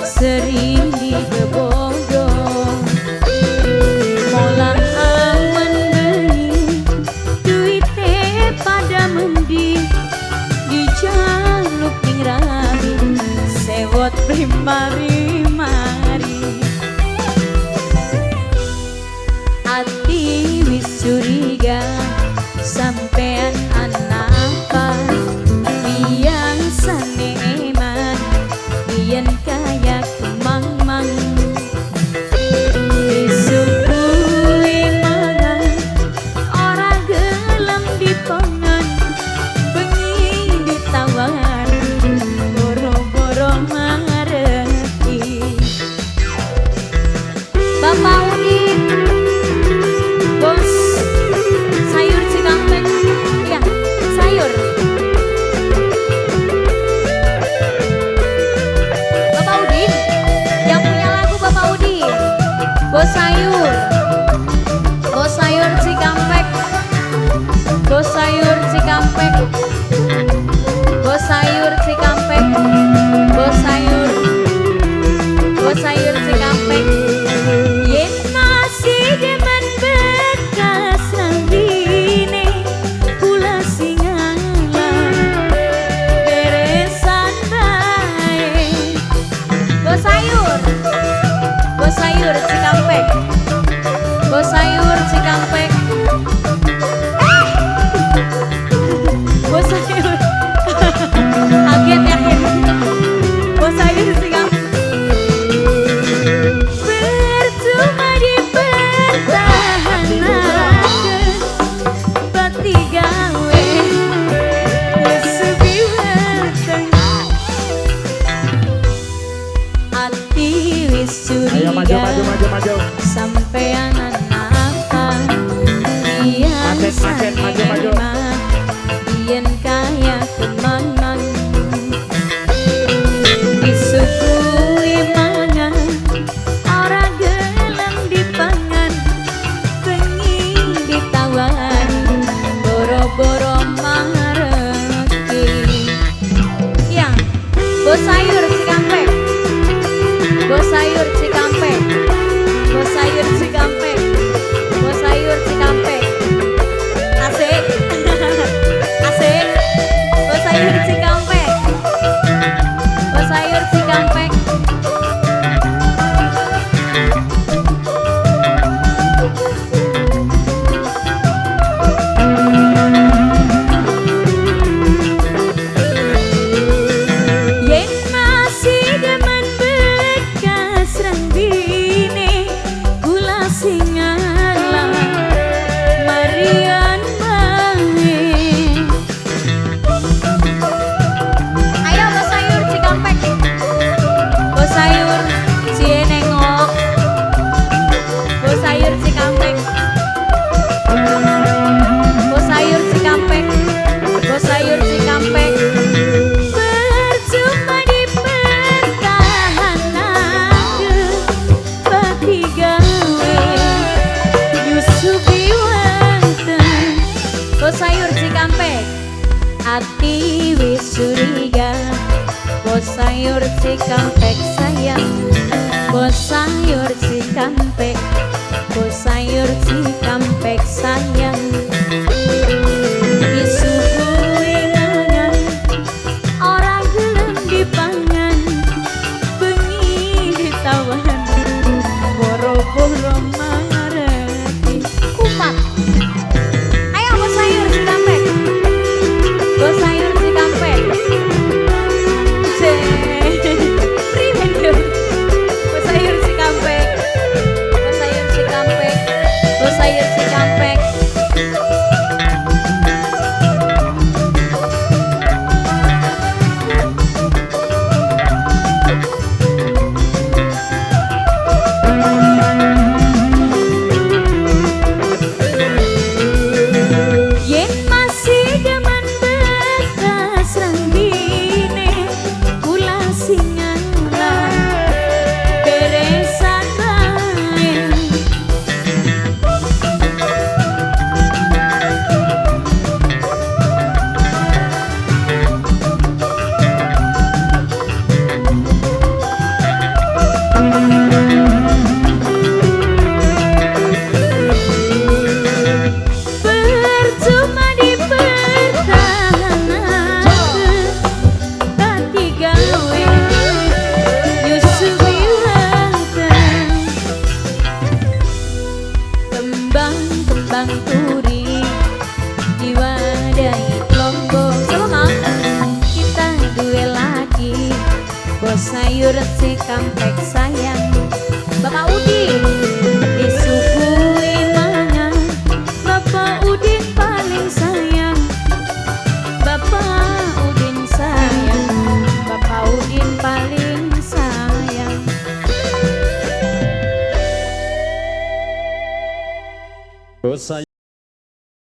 Sering dikebodo mola awan bengi, duite pada mendi, dijaluk ning rabi sewot primari mari. Ati wis curiga sampean anapa, biasane eman biyen kaya kemang-mang, disuguhi mangan ora gelem dipangan, bengi ditawari boro-boro mareki. Bapak Udin, bos sayur Cikampek ya, sayur Bapak Udin yang punya lagu. Bapak Udin bos sayur, bos sayur Cikampek, bos sayur Cikampek, bos sayur Cikampek, bos sayur, bos sayur Cikampek. Yen masih demen bekas lambine, kula sing ngalah beresan bae. Bos sayur, bos sayur Cikampek, bos sayur Cikampek, eh, bos sayur kaget yakin, bos sayur Cikampek. Percuma dipertahankan pati gawe nesubi weteng. Ati wis Ayo maju, curiga maju, maju, maju. Sampean apa. Macet, macet, maju, maju. Biyen kaya kemang-mang, disuguhi mangan ora gelem dipangan, bengi ditawari boro-boro mareki. Ya, bos sayur Cikampek, bos sayur Cikampek, bos sayur Cikampek, bos sayur Cikampek, asik asik, bos sayur Cikampek, bos sayur Cikampek. Yen masih demen bekas rambine, kula sing ngalah marian bae. Ayo bos sayur Cikampek, bos sayur cie nengok, bos sayur Cikampek, bos sayur Cikampek, bos sayur Cikampek. Percuma dipertahankan pati gawe nyusupi weteng. Bos sayur Cikampek, ati wis curiga, bos sayur Cikampek sayang, bos sayur Cikampek, bos sayur Cikampek sayang. Disuguhi mangan ora gelem dipangan, bengi ditawani boro-boro mareki. Kupat. Ayo bos sayur Cikampek, bos sayur Cikampek. Primen yo. Bos sayur Cikampek, bos sayur Cikampek, bos sayur Cikampek. Sayur Cikampek sayang. Bapak Udi.